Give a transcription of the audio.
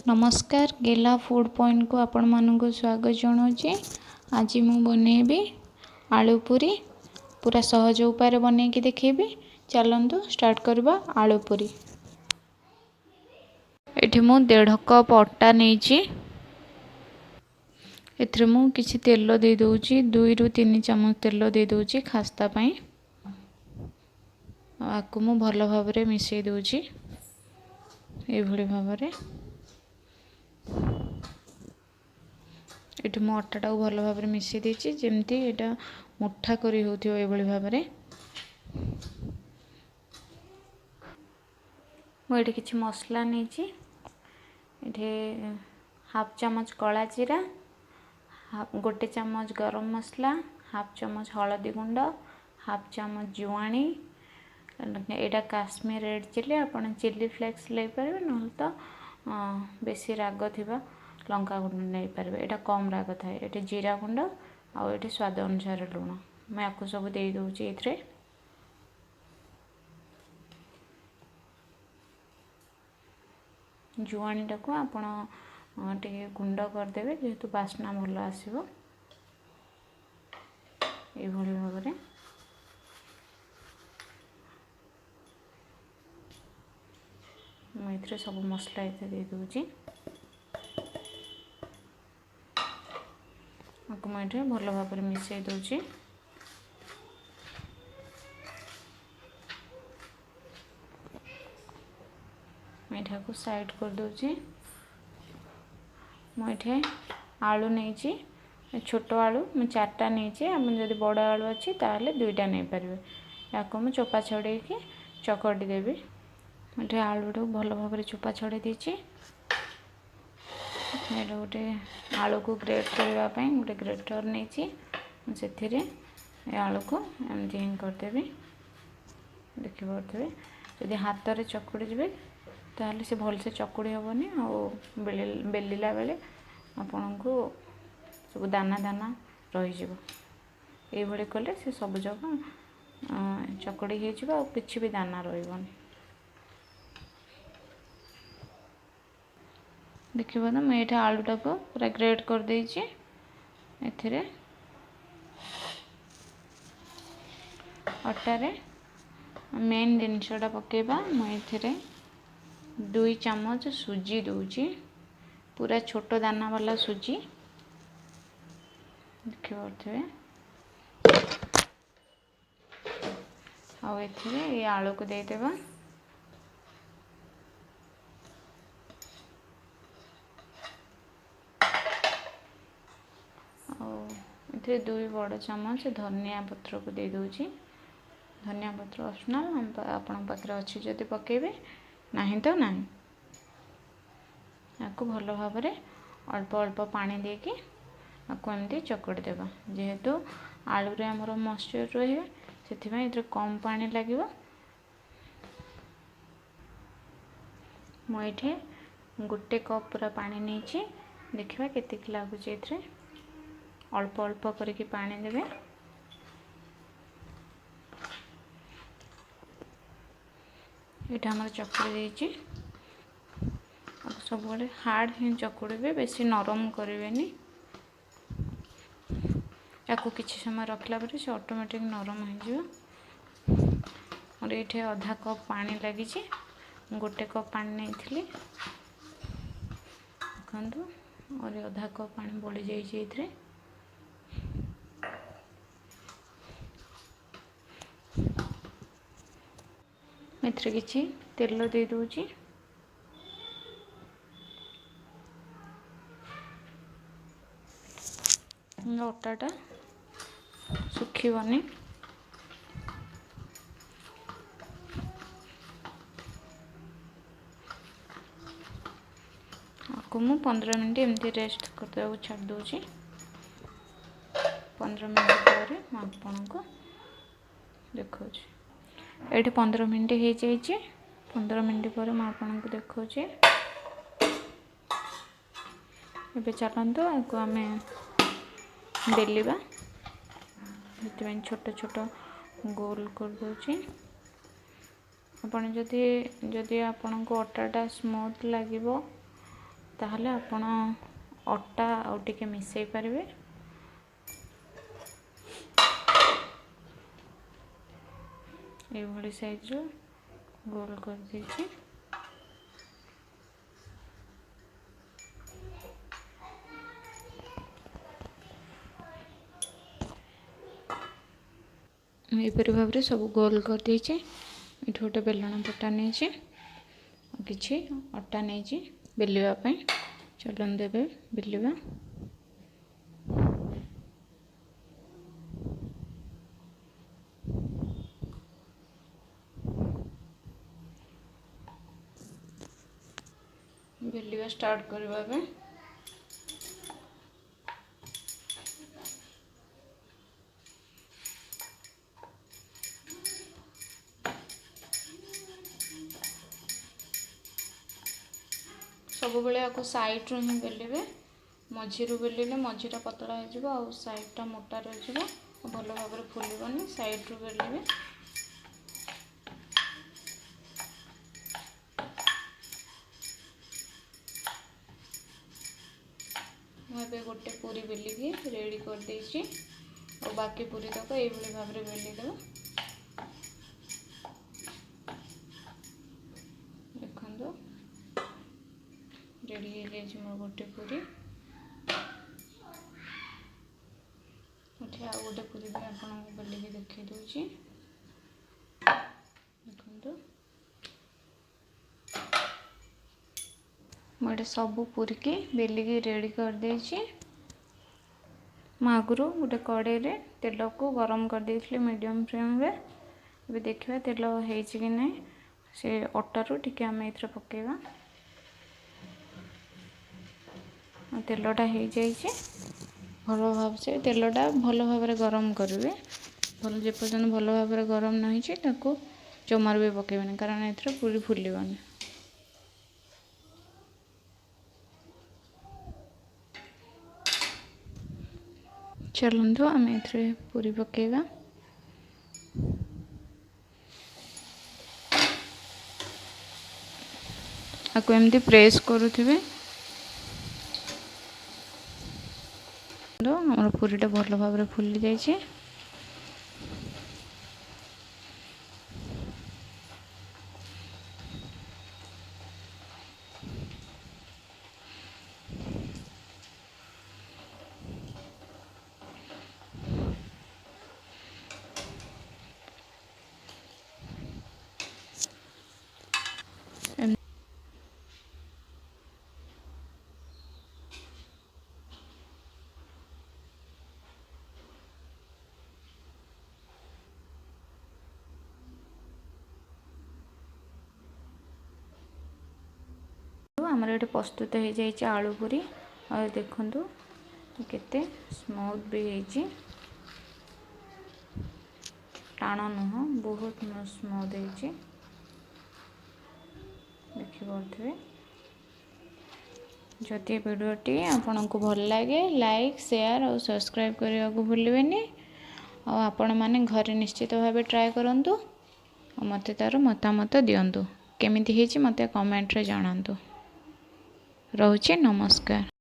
ନମସ୍କାର, ଗେଲା ଫୁଡ଼୍ ପଏଣ୍ଟକୁ ଆପଣମାନଙ୍କୁ ସ୍ୱାଗତ ଜଣାଉଛି। ଆଜି ମୁଁ ବନେଇବି ଆଳୁ ପୁରୀ, ପୁରା ସହଜ ଉପାୟରେ ବନେଇକି ଦେଖେଇବି। ଚାଲନ୍ତୁ ଷ୍ଟାର୍ଟ କରିବା ଆଳୁ ପୁରୀ। ଏଠି ମୁଁ 1.5 କପ୍ ଅଟା ନେଇଛି। ଏଥିରେ ମୁଁ କିଛି ତେଲ ଦେଇଦେଉଛି, 2ରୁ 3 ଚାମଚ ତେଲ ଦେଇଦେଉଛି ଖାସ୍ତା ପାଇଁ। ଆଉ ଆକୁ ମୁଁ ଭଲ ଭାବରେ ମିଶାଇ ଦେଉଛି ଏଇଭଳି ଭାବରେ। ଏଠି ମୁଁ ଅଟାଟାକୁ ଭଲ ଭାବରେ ମିଶାଇ ଦେଇଛି, ଯେମିତି ଏଇଟା ମୁଠା କରି ହେଉଥିବ ଏଇଭଳି ଭାବରେ। ମୁଁ ଏଠି କିଛି ମସଲା ନେଇଛି। ଏଠି ହାଫ୍ ଚାମଚ କଳା ଜିରା, 1 ଚାମଚ ଗରମ ମସଲା, ହାଫ୍ ଚାମଚ ହଳଦୀ ଗୁଣ୍ଡ, ହାଫ୍ ଚାମଚ ଜୁଆଣି। ଏଇଟା କାଶ୍ମୀର ରେଡ଼୍ ଚିଲି, ଆପଣ ଚିଲି ଫ୍ଲେକ୍ସ ନେଇପାରିବେ, ନହେଲେ ତ ବେଶୀ ରାଗ ଥିବା ଲଙ୍କା ଗୁଣ୍ଡ ନେଇପାରିବେ, ଏଇଟା କମ୍ ରାଗ ଥାଏ। ଏଠି ଜିରା ଗୁଣ୍ଡ ଆଉ ଏଠି ସ୍ୱାଦ ଅନୁସାରେ ଲୁଣ। ମୁଁ ୟାକୁ ସବୁ ଦେଇଦେଉଛି ଏଥିରେ। ଜୁଆଣିଟାକୁ ଆପଣ ଟିକେ ଗୁଣ୍ଡ କରିଦେବେ, ଯେହେତୁ ବାସ୍ନା ଭଲ ଆସିବ। ଏଇଭଳି ଭାବରେ ମୁଁ ଏଥିରେ ସବୁ ମସଲା ଏଥିରେ ଦେଇଦେଉଛି। ଆକୁ ମୁଁ ଏଠି ଭଲ ଭାବରେ ମିଶାଇ ଦେଉଛି। ମୁଁ ଏଠାକୁ ସାଇଡ଼୍ କରିଦେଉଛି। ମୁଁ ଏଠି ଆଳୁ ନେଇଛି, ଛୋଟ ଆଳୁ ମୁଁ 4ଟା ନେଇଛି। ଆପଣ ଯଦି ବଡ଼ ଆଳୁ ଅଛି ତାହେଲେ 2ଟା ନେଇପାରିବେ। ୟାକୁ ମୁଁ ଚୋପା ଛଡ଼େଇକି ଚକଟି ଦେବି। ମୁଁ ଏଠି ଆଳୁଟାକୁ ଭଲ ଭାବରେ ଚୋପା ଛଡ଼େଇ ଦେଇଛି। ଏଇଟା ଗୋଟେ ଆଳୁକୁ ଗ୍ରେଟ୍ କରିବା ପାଇଁ ଗୋଟେ ଗ୍ରେଟର୍ ନେଇଛି। ମୁଁ ସେଥିରେ ଏ ଆଳୁକୁ ଏମିତି ହିଁ କରିଦେବି, ଦେଖିପାରୁଥିବେ। ଯଦି ହାତରେ ଚକୁଡ଼ି ଯିବେ ତାହେଲେ ସେ ଭଲସେ ଚକୁଡ଼ି ହେବନି, ଆଉ ବେଲିଲା ବେଳେ ଆପଣଙ୍କୁ ସବୁ ଦାନା ଦାନା ରହିଯିବ। ଏଇଭଳି କଲେ ସେ ସବୁ ଯାକ ଚକୁଡ଼ି ହେଇଯିବ, ଆଉ କିଛି ବି ଦାନା ରହିବନି। ଦେଖିବ ତ, ମୁଁ ଏଇଠି ଆଳୁଟାକୁ ପୁରା ଗ୍ରେଟ୍ କରିଦେଇଛି। ଏଥିରେ ଅଟାରେ ମେନ୍ ଜିନିଷଟା ପକାଇବା। ମୁଁ ଏଥିରେ 2 ଚାମଚ ସୁଜି ଦେଉଛି, ପୁରା ଛୋଟ ଦାନା ବାଲା ସୁଜି, ଦେଖିପାରୁଥିବେ। ଆଉ ଏଥିରେ ଏଇ ଆଳୁକୁ ଦେଇଦେବା। ଆଉ ଏଥିରେ 2 ବଡ଼ ଚାମଚ ଧନିଆ ପତ୍ରକୁ ଦେଇଦେଉଛି। ଧନିଆ ପତ୍ର ଅପସନାଲ୍, ଆପଣଙ୍କ ପାଖରେ ଅଛି ଯଦି ପକାଇବେ, ନାହିଁ ତ ନାହିଁ। ଆକୁ ଭଲ ଭାବରେ ଅଳ୍ପ ଅଳ୍ପ ପାଣି ଦେଇକି ଆକୁ ଏମିତି ଚକଟି ଦେବା। ଯେହେତୁ ଆଳୁରେ ଆମର ମଏଶ୍ଚର ରହିବ, ସେଥିପାଇଁ ଏଥିରେ କମ୍ ପାଣି ଲାଗିବ। ମୁଁ ଏଇଠି 1 କପ୍ ପୁରା ପାଣି ନେଇଛି। ଦେଖିବା କେତିକି ଲାଗୁଛି। ଏଥିରେ ଅଳ୍ପ ଅଳ୍ପ କରିକି ପାଣି ଦେବେ। ଏଇଟା ଆମର ଚକୁଡ଼ି ଦେଇଛି। ଆଉ ସବୁବେଳେ ହାର୍ଡ଼ ହିଁ ଚକୁଡ଼ିବେ, ବେଶୀ ନରମ କରିବେନି। ତାକୁ କିଛି ସମୟ ରଖିଲା ପରେ ସେ ଅଟୋମେଟିକ୍ ନରମ ହେଇଯିବ। ମୋର ଏଇଠି ଅଧା କପ୍ ପାଣି ଲାଗିଛି, ମୁଁ 1 କପ୍ ପାଣି ନେଇଥିଲି। ଦେଖନ୍ତୁ, ଆହୁରି ଅଧା କପ୍ ପାଣି ବଳିଯାଇଛି ଏଥିରେ। ଏଥିରେ କିଛି ତେଲ ଦେଇଦେଉଛି। ଅଟାଟା ଶୁଖିବନି। ଆକୁ ମୁଁ 15 ମିନିଟ୍ ଏମିତି ରେଷ୍ଟ କରିଦେବାକୁ ଛାଡ଼ି ଦେଉଛି। 15 ମିନିଟ୍ ପରେ ମୁଁ ଆପଣଙ୍କୁ ଦେଖାଉଛି। ଏଇଠି 15 ମିନିଟ୍ ହେଇଯାଇଛି। 15 ମିନିଟ୍ ପରେ ମୁଁ ଆପଣଙ୍କୁ ଦେଖାଉଛି। ଏବେ ଚାଲନ୍ତୁ ଆକୁ ଆମେ ବେଲିବା। ସେଥିପାଇଁ ଛୋଟ ଛୋଟ ଗୋଲ କରିଦେଉଛି। ଆପଣ ଯଦି ଆପଣଙ୍କୁ ଅଟାଟା ସ୍ମୁଥ୍ ଲାଗିବ ତାହେଲେ ଆପଣ ଅଟା ଆଉ ଟିକେ ମିଶାଇ ପାରିବେ। ଏଇଭଳି ସାଇଜ୍ର ଗୋଲ କରିଦେଇଛି। ଏହିପରି ଭାବରେ ସବୁ ଗୋଲ କରିଦେଇଛି। ଏଠି ଗୋଟେ ବେଲଣ ପଟା ନେଇଛି, ଆଉ କିଛି ଅଟା ନେଇଛି ବେଲିବା ପାଇଁ। ଚାଲନ୍ତୁ ଏବେ ବେଲିବା। ବେଲିବା ଷ୍ଟାର୍ଟ କରିବା ଏବେ। ସବୁବେଳେ ଆକୁ ସାଇଡ଼୍ରୁ ହିଁ ବେଲିବେ, ମଝିରୁ ବେଲିଲେ ମଝିଟା ପତଳା ହେଇଯିବ ଆଉ ସାଇଡ଼୍ଟା ମୋଟା ରହିଯିବ, ଭଲ ଭାବରେ ଫୁଲିବନି। ସାଇଡ଼୍ରୁ ବେଲିବେ। ମୁଁ ଏବେ ଗୋଟେ ପୁରୀ ବେଲିକି ରେଡ଼ି କରିଦେଇଛି, ଆଉ ବାକି ପୁରୀ ତକ ଏଇଭଳି ଭାବରେ ବେଲିଦେବା। ଦେଖନ୍ତୁ, ରେଡ଼ି ହେଇଯାଇଛି ମୋର ଗୋଟେ ପୁରୀ। ଏଠି ଆଉ ଗୋଟେ ପୁରୀ ବି ଆପଣଙ୍କୁ ବେଲିକି ଦେଖେଇ ଦେଉଛି। ଦେଖନ୍ତୁ, ମୁଁ ଏଠି ସବୁ ପୁରୀକି ବେଲିକି ରେଡ଼ି କରିଦେଇଛି। ମୁଁ ଆଗରୁ ଗୋଟେ କଡ଼େଇରେ ତେଲକୁ ଗରମ କରିଦେଇଥିଲି ମିଡ଼ିୟମ୍ ଫ୍ଲେମ୍ରେ। ଏବେ ଦେଖିବା ତେଲ ହେଇଛି କି ନାହିଁ। ସେ ଅଟାରୁ ଟିକେ ଆମେ ଏଥିରେ ପକାଇବା। ତେଲଟା ହେଇଯାଇଛି ଭଲ ଭାବରେ। ତେଲଟା ଭଲ ଭାବରେ ଗରମ କରିବେ। ଭଲ ଯେପର୍ଯ୍ୟନ୍ତ ଭଲ ଭାବରେ ଗରମ ନ ହେଇଛି ତାକୁ ଜମାରୁ ବି ପକାଇବେନି, କାରଣ ଏଥିରେ ପୁରୀ ଫୁଲିବନି। ଚାଲନ୍ତୁ ଆମେ ଏଥିରେ ପୁରୀ ପକାଇବା। ଆକୁ ଏମିତି ପ୍ରେସ୍ କରୁଥିବେ। ଆମର ପୁରୀଟା ଭଲ ଭାବରେ ଫୁଲି ଯାଇଛି। ଆମର ଏଠି ପ୍ରସ୍ତୁତ ହେଇଯାଇଛି ଆଳୁ ପୁରୀ। ଆଉ ଦେଖନ୍ତୁ କେତେ ସ୍ମୁଥ୍ ବି ହେଇଛି, ଟାଣ ନୁହଁ, ବହୁତ ସ୍ମୁଥ୍ ହେଇଛି, ଦେଖିପାରୁଥିବେ। ଯଦି ଭିଡ଼ିଓଟି ଆପଣଙ୍କୁ ଭଲ ଲାଗେ, ଲାଇକ୍, ସେୟାର ଆଉ ସବସ୍କ୍ରାଇବ୍ କରିବାକୁ ଭୁଲିବେନି। ଆଉ ଆପଣମାନେ ଘରେ ନିଶ୍ଚିତ ଭାବେ ଟ୍ରାଏ କରନ୍ତୁ ଆଉ ମୋତେ ତା'ର ମତାମତ ଦିଅନ୍ତୁ। କେମିତି ହେଇଛି ମୋତେ କମେଣ୍ଟରେ ଜଣାନ୍ତୁ। ରହୁଛି, ନମସ୍କାର।